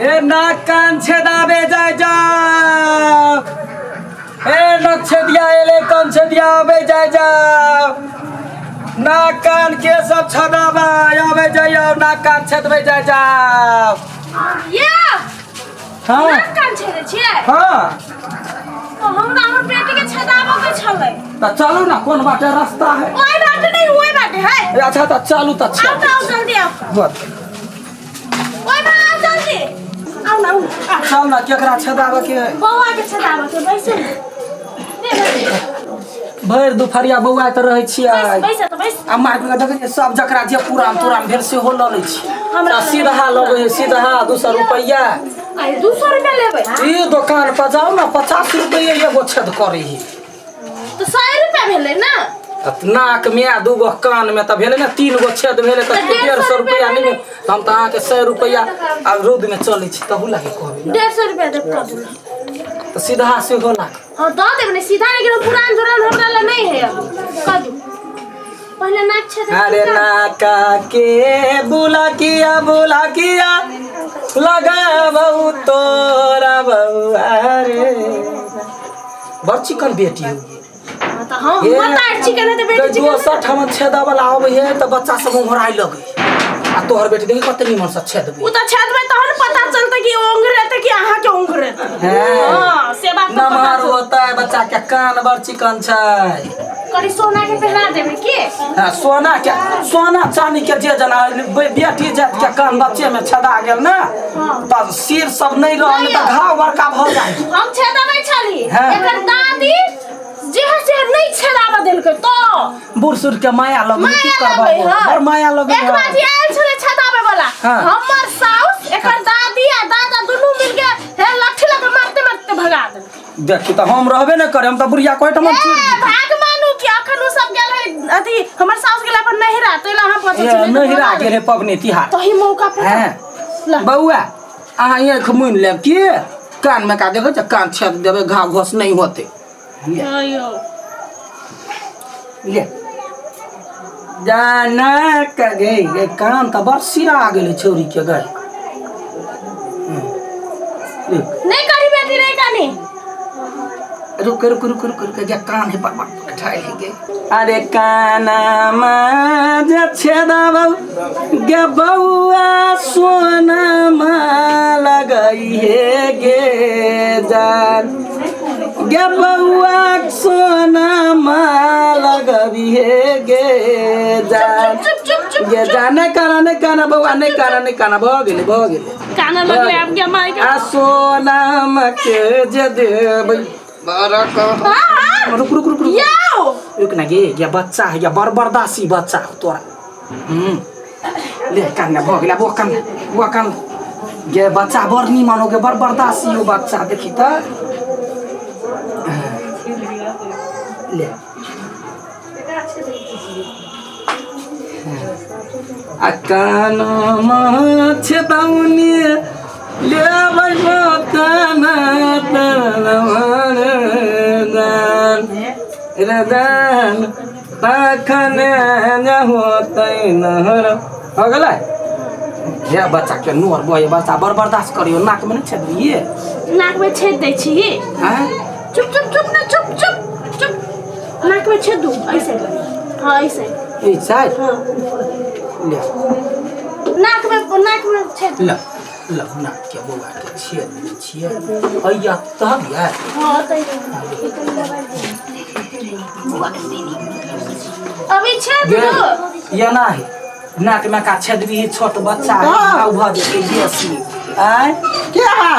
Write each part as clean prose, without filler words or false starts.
ए नाक कान छेदाबे जाय जाओ। ए नक छेदिया एले कान छेदिया आबे जाय जाओ। नाक कान के सब छेदाबा आबे जाय नाक कान छेदबे जाय जाओ। ये हाँ। नाक कान छेदै छियै? हाँ। तो हमरा हमर बेटी के छेदाबऽ के छलै। तऽ चलू ना, कोन बाटे रास्ता है? ओहि बाटे नहीं, ओहि बाटे है। ए, अच्छा तऽ चलू तऽ आओ तऽ आओ जल्दी आओ। बस। ओहि में आओ जल्दी। आओ ना, आओ। चल ना, केकरा छेदाबऽ के है? बौआ के छेदाबऽ के, बैसू ने। भरि दुपहरिया बौआ तऽ रहै छियै। बैस, बैस तऽ बैस। आ मार्केट में देखै छियै सब जकरा जे पुरान तुरान भेल सेहो लऽ लै छी। हमरा आ सीधा लगे है, सीधा 200 रुपैआ। आइ 200 रुपैआ लेबै? ई दोकान पर जाउ ने, 50 रुपैआ एगो छेद करै है। तऽ 100 रुपैआ भेलै ने? तऽ नाक में आ दूगो कान में तऽ भेलै ने, 3 गो छेद भेलै तऽ तऽ डेढ़ डेढ़ सए सए रुपैआ रुपैआ नहि भेल। तऽ हम तऽ अहाँके 100 रुपैआ आ रौद में चलै छी तहू लागे कहबै ने। 150 रुपैआ देब कऽ देबै। तऽ सीधा सेहो लाग। हाँ दऽ देब ने सीधा, लेकिन पुरान जुरान हमरा लए नहीं है अभी। कऽ दू पहले नाक छेद। अरे नाका के बुला किया बुला किया लगा बहु तोरा बउआ रे। बड़ चिकन बेटी हो। हाँ, तऽ हम मतार चिकन है तऽ बेटी चिकन। दोसर ठाम छेदा वाला आबै है तऽ बच्चा सब ओंघराइ लगै, आ तोहर बेटी देखी कते निमन से छेदबै। उ तऽ छेदबै तहन पता चलतै कि ओंघरेतै कि अहाँके ओंघरेतै। हैं। हाँ, से बात तऽ पता नमहर चलतै। होतै बच्चा के, कान बड़ चिकन छै। करी सोना के पहना देबै की? हाँ, सोना के, सोना चांदी के जे जना बेटी जात के कान बच्चे में छेदा गेल ने तऽ सिर सब नहि रहल तऽ घाव बड़का भऽ जाइ। हम छेदाबै छली। हाँ। एकर दादी जे है से नहि छेदाबऽ देलकै तऽ बूढ़ सूढ़ के माया लगै, की माया करबऽ? लगै है। बड़ माया लगै एक है। बाजी आयल छलै छेदाबै वाला। हाँ। हमर साउस, एकर दादी आ दादा दुनू मिलके हे लट्ठी लऽ के मारते मारते भगा देलकै। देखी तऽ हम रहबे नहि करे, हम तऽ बुढ़िया कोइ ठाम ए चीर दिती। भाग मानू कि अखन उ सब गेल है अथी, हमर साउस गेला पर नहिरा, तै ला अहाँ बचल ए, छी, नहि तऽ नहिरा भगा गेल है पबनी तिहार। तही मौका पर हैं। ला। बौआ अहाँ आँखि मुनि लेब की कान में का देखै छै, कान छेद देबै, घाव घोस नहि होतै। ले। अयो। ले जाना के गे, ये कान तऽ बड़ सिरा गेलै छौरी के गए। नहीं करी बेटी, नहीं करी। रुक रुक रुक रुक रुक, जे कान है पर बड़ ठाइल है गे। अरे काना मा जे छेदाबौ गे बौआ, सोना मा लगई हे गे जान गे बौआ, सोना मा लगबी हे गे जान। चुप चुप चुप। गे जान, नहि काना, नहि काना बौआ, नहि काना, नहि काना, भऽ गेलै, भऽ गेलै। काना लगले आब के माय के। आ सोनाम के जे देबै बड़क। हाँ हाँ। रुक रुक रुक रुक। याओ। रुक ना गे, ये बच्चा है, ये बड़ बर्दासी बच्चा हो तोरा। ले कान भऽ गेलै, वो कान, वो कान गे। बच्चा बड़ नीमन हो गे, बड़ बर्दासी हो बच्चा, देखी तऽ। ले आ कान छेदौनी लेबै कान रदान तखन होतै नहर। हो गेलै। हे बच्चा के नोर बहे, बच्चा बड़ बर्दाश्त करियो। नाक में नहीं छेदबियै? नाक में छेद दै छी। आँय? चुप चुप चुप ना, चुप चुप चुप। नाक में छेद दू ऐसे, हाँ ऐसे। ई साइड? हाँ। ले। नाक में, नाक में छेद। ल ल, नाक के बौआ के छेद दै छियै। हैया तब यार। हाँ तो अभी छेद गे दू। ये ना है, नाक में का छेदबी, छोट बच्चा है, घाव भऽ जेतै बेसी। आँय? के है?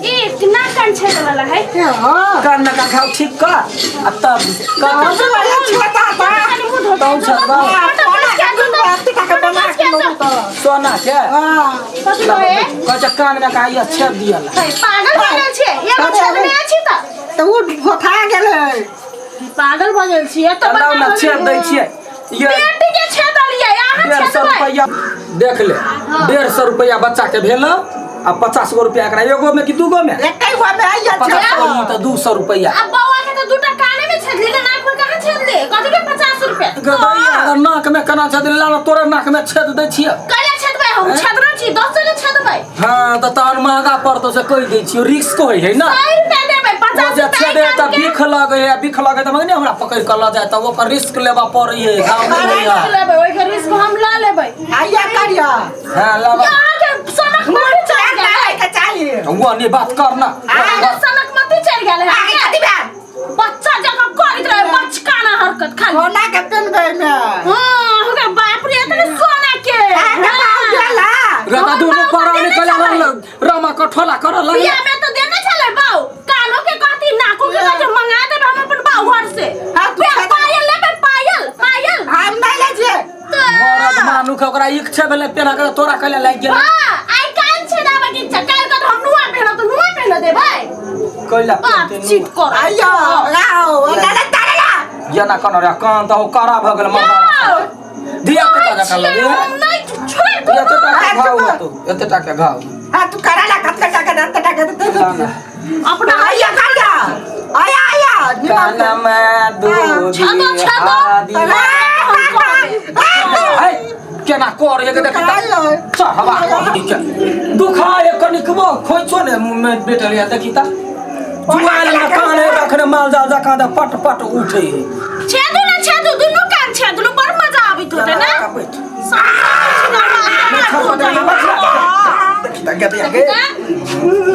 एक नाक कान छेद वाला है। के हाँ? कान में का घाव ठीक कर आ तब कर। तब छेदबौ। सोना के हाँ। कथी कहे? कहै छै कान में का ये छेद दियला। पागल भऽ गेल छियै? एगो छेद नहि अछि तऽ तऽ ओ भोथा गेलै। पागल भऽ गेल छियै तऽ लाउ ना, छेद दै छियै ये। बेटी के छेदलियै, अहाँ 150 छेदबै? रुपैआ देख ले, 150 रुपैआ बच्चा के भेल आ 50 गो रुपैआ एकरा। एगो में कि दूगो में? एकै गो में आइया। 50 गो ई तऽ 200 रुपैआ। आ बौआ के तऽ दूटा काने में छेदली ने, नाक में कहाँ छेदली? कथी के 50 रुपआ? गदैया, अगर नाक में केना छेद ला, तोरे नाक में छेद दै छियै। कैला छेदबै? हम छेदना छी। छी 10 ले छेदबै। हाँ तऽ तहन महंगा पड़तौ से कहि दै छियौ, रिस्क होइ है ना। 100 रुपया देबै, ओ 50 जे रुपया छेदे तऽ कान के। बिख लगै है, बिख लगै तऽ मने हमरा पकड़ि कऽ लऽ जाय तऽ ओकर रिस्क लेबऽ पड़ै है। घाव नहि रिस्क होइए। लेबै, ओहिके रिस्क हम लऽ लेबै। आइया करिया। हाँ लेबऽ। अहाँके सनक मती चढ़ि गेलै। के चाहिए। वो नहीं बात करना। अहाँके सनक मती चढ़ि गेलै। आगे कथी भेल? बच्चा जकाँ करैत रहे बचकाना हरकत खाली। सोना के पेनबै में। हाँ, हमरा बाप रे, एतने सोना के। अहाँके बाप देला। रता दुनू परानी कला रमा कठोला करऽ लगलै। बियाह में तो देने छलै बाऊ, कानो के कहती नाको के कहती, मंगा देबै हम अपन बाऊ घर से। हाँ, तू बे, पायल लेबै, पायल पायल। हम नहीं ले छियै। मरद मानुख ओकरा इच्छा भेलै पेना के तोरा कैला लागि गेलै। हाँ, आइ कान छेदाबै के इच्छा, काल्हि कऽ हम नुआ पहिरब तऽ नुआ पहिर देबै। कैला बाप चीट कर। आइयो आओ दादा तारा। जेना कोन रे कान तऽ ओ कड़ा भऽ गेल मरद धिया पुता जकाँ लगे। हम नहि छोड़ि दू। एते टा के घाव होतौ, एते टा के घाव। हाँ तू कराला कतका टाका दे टाका दे दे। अपना आइया करिया आया आया। कानमा दूधी छदो छदो। हरदी। है केना कर एक देख चढ़वा के दुखाय कनिकबो खोइचो ने मुँह में बेटल या देखी त जुआल में कान है रखने माल जाल जकाँ दे पट पट उठे है। छेदू ने छेदू, दुनू कान छेदू, बड़ मजा आबैत होतै ने। बैठ देखी त गदे गे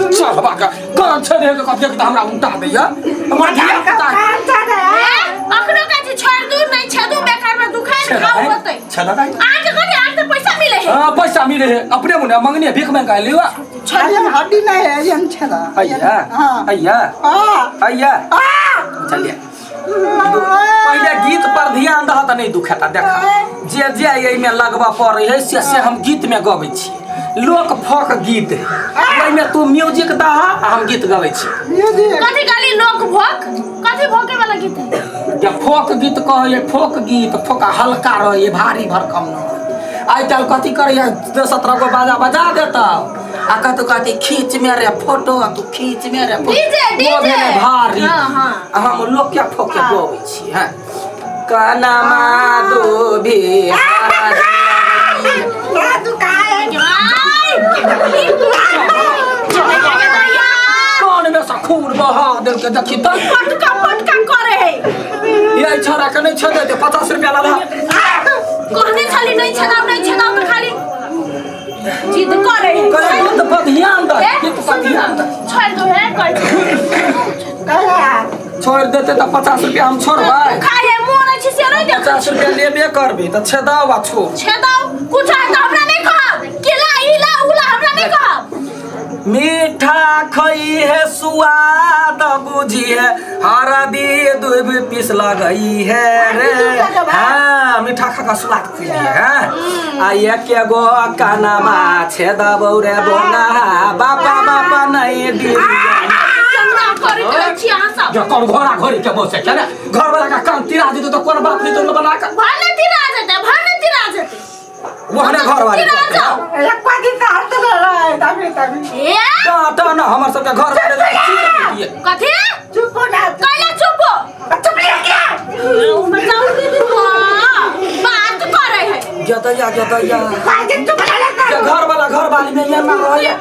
चढ़वा के कान छेदे के कथी त हमरा उल्टा दैया हमर धिया पुता। अखनो कहै छी छोड़ि दू, नहि छेदू, बेकार में दुखाय घाव होतै। छेदा दाइ। अहाँके कथी, अहाँके तऽ पैसा मिले है। हाँ पैसा मिले है, अपने मुने मंगनी भीख मांग के लिवा। हड्डी नहीं है ये छेदा। अय्या हाँ अय्या हाँ अय्या। हाँ चलिए पहिले गीत पर ध्यान दह तऽ नहि दुखेता। देख जे जे एहिमे लगबऽ पड़ै है से से हम गीत में गबै छी। लोक फोक गीत है ओहिमे तू म्यूजिक दह आ हम गीत गबै छी। म्यूजिक कथी कहली लोक भोक? कथी भोके वाला गीत है? जे फोक गीत कहै फोक गीत, फोका हल्का रहै, भारी भरकम न। आइ काल्हि कथी करैए 17 गो बाजा बजा देतौ आ कतौ कहती खींच मेरे फोटो, तू खींच मेरे फोटो। डीजे, ओ डीजे। भेलै भारी। हाँ, हाँ। आ हम लोक के फोक के गबै छी। हैं कनमा दूभी कान में से खून बहा देलकै। देखी तऽ पटका पटका करे है। ये छोरा के नहीं छोड़ देते 50 रुपया ला। कहने छली नहीं छेदाव, नहीं छेदाव तऽ खाली जिद करे है। कहे गीत पर ध्यान दे, गीत पर ध्यान दे। छोड़ दो है कहै छी। छोड़ देते तऽ 50 रुपया हम छोड़बै। खाए है मोन अछि से नहीं देख। 50 रुपया लेबे करबी तऽ छेदाव आ छोड़। छेदाव कुछ है तऽ हमरा नहीं कहब, केला इला उला हमरा नहीं कहब। मीठा खई है सुआद बुझी है हरदी दूब पीस लगई है रे। हाँ मीठा खा का स्वाद खुली है। आ एक गो कानमा छेदबौ रे बोंगा बापा बापा नहीं दी। चंदा करैत रहै छी अहाँ सब। जो कौन घोड़ा घोड़ी के बसे छै ने घर वाला का कान तिरा जेतौ तऽ कोन बाप देतौ बना के। भने तिरा जेतै, भने तिरा जेतै। ओहने घर वाली तिरा जाओ। एक पादी हाथ रहे तभी तभी। ए डांटा ना हमर सबके घर वाले दिए। कथी चुप हो ना। कैला चुप हो? चुप ले क्या? उमर जाऊ दीदी बात करे है। गदैया गदैया पादी चुप ले ले। के घर वाला घर वाली में ये ना रहे।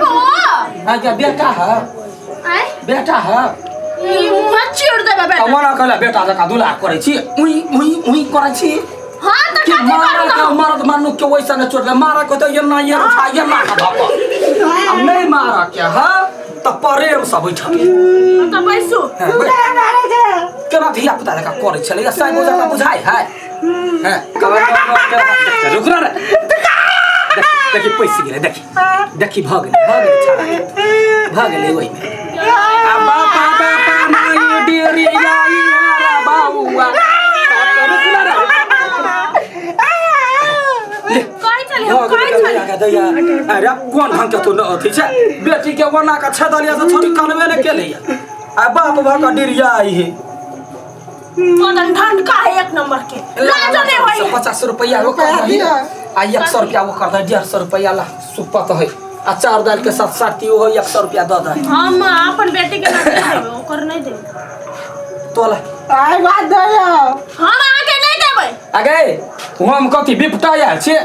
ओ आज्ञा बेटा है। आय बेटा है। ई मुंह चिर देबे बेटा। तऽ ओना कहला बेटा जकाँ दुलार करै छी, उई उई उई करै छी। हां तऽ कि कथी मारा करू के मरद मानु के वैसा न चोट मारा के तऽ एना ये उठा एना के धक आ नहीं मारा के हां तऽ प्रेम से बैठल। तऽ बैसू। केना धिया पुता जकाँ करै छलै या साइबो जकाँ बुझाइ है। हैं रुक रे देखी पैसि गेलै, देखी देखी भऽ गेलै, भऽ गेलै छाड़ा भऽ गेलै ओहिमे। आ बापा बापा नहीं डेरी आई रे बाबुआ। रुक रे कहै छली हम, कहै छली। अरे कोन ढंग के तू अथी छै बेटी के ओना के छेदलिया से छोरी कनबे ने केलैया आ बाप भऽ के डिरिया आई हे। मदन ढंड का है एक नंबर के लाजो नहीं होई। 50 रुपया ओकर दही आ 100 रुपया ओकर दही, 150 रुपया ला सुपत है आ चाउर दाल के साथ साथ हो 100 रुपया दऽ दही। हम अपन बेटी के ना देबै, ओकर नहीं देबै। तोला आई बात दे हम अहाँ के नहीं देबै। अगे हम कथी बिपटा आयल छी?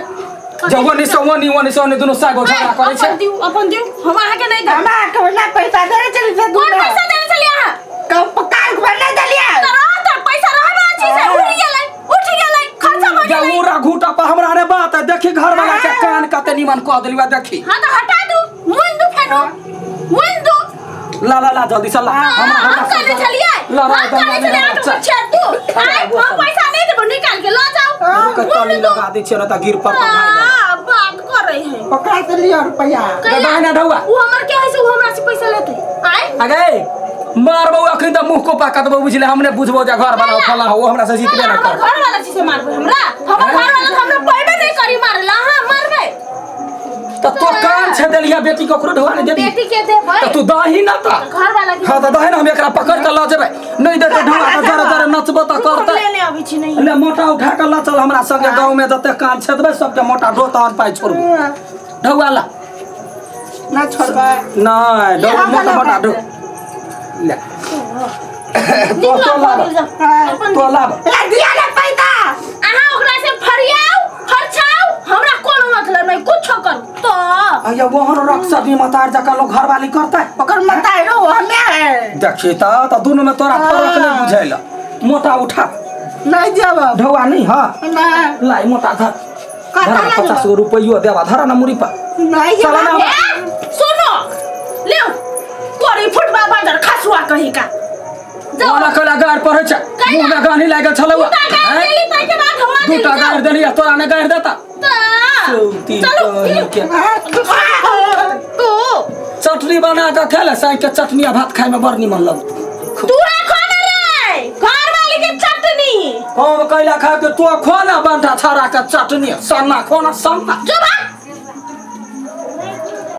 जब वो निसो वो नी वो निसो ने दुनू सागो झगड़ा करै छै। अपन दिउ, अपन दिउ, हम अहाँ के नहीं देब। हमरा के ना पैसा देने चली से कोन दूना। पैसा देने छलियै अहाँ? कब कार घर नहीं देलियै। तऽ रह तऽ पैसा रहबे अछि से उठि गेलै, उठि गेलै, खर्चा भऽ जा गेलै। उरा घूटा पर हमरा रे बात है, देखी घर वाला के कान कते निमन कह देलियै देखी। हाँ तऽ हटा दू, मुइन दू फेनो, मुइन दू। ला ला ला जल्दी से ला। हाँ, हमरा हम हमरा कहने छलियै, ला ला हम कहने छलियै, अहाँ के छेड़ दू। आँय, हम पैसा नहीं देबो, निकाल के लऽ जाउ। रुक तली लगा दै छियै न तऽ गिर पर भाग। हाँ, बात करै है। ओकरा से लियो रुपया। कैला? दाहिना ढौआ। उ हमर के है से उ हमरा से पैसा लेतै। आँय? अगे मारबौ अखन तऽ मुँह को पाकतबौ बुझले, हमने बुझबौ जे घर वाला फला हो, हमरा से जीतबे कैला ना हमर कर। घर वाला छी से मारबै हमरा? हमर घर वाला तऽ हमरा पैबे नहीं करी मारला, हाँ मारबै। तऽ तो कान छे देलिया बेटी ककरो ढौआ नहीं देबी। बेटी के देबै। तऽ तू दही ना तऽ। घर वाला के हाँ तऽ दही ना, हम एकरा पकड़ के लऽ जेबै, नहीं देतै ढौआ तऽ जरे जरे नचबो तऽ रुक, हम करतै। लेने अबै छी नहीं। ले मोटा उठा के लऽ चल हमरा संगे गाँव में, जते कान छेदबै सबके मोटा ढो तहन पाइ छोड़बो। ढौआ ला। ना छोड़बै। नहीं ढौ ले, मोटा हम मोटा ढो। ले तो तो लाब, अपन तो लाब। ए दिया ना पैसा। अहाँ ओकरा से फरियाउ फरछाउ, हमरा कोनो मतलब नहीं, कुछो करू तो। अया वहन रख सदी मतार जका लोग घरवाली करतै। ओकर मताई रो हमे है। देखी तऽ दुनू में तोरा फरक नहीं बुझैल। मोटा उठा। नहीं देब। ढौआ नहीं हाँ। नहीं। लाई मोटा धर। कता धर ला 50 देबो? रुपैयो देबा, धर ना मुड़ी पर। नहीं चला देब। ना। ए, सुनो लियो कोरी फुटबा बंदर खसुआ कही का। जाओ। ओना कैला गारि पढ़ै छै, कैला? मुँह में गानी लागल छलौ। दूटा गारि देली ताहिके बाद हमरा देली, दूटा जाओ। गारि देली आ तोरा ने गारि देता। तऽ चौती चलू, कही के। तू चटनी बना के खेले, साँझ के चटनी आ भात खाय में बड़ निमन लगतौ। तू खा ना रे घर वाली के चटनी। हम कैला खा के तो खो ना बंटा छाड़ा के चटनी, सन्ना खो ना सन्ना। जो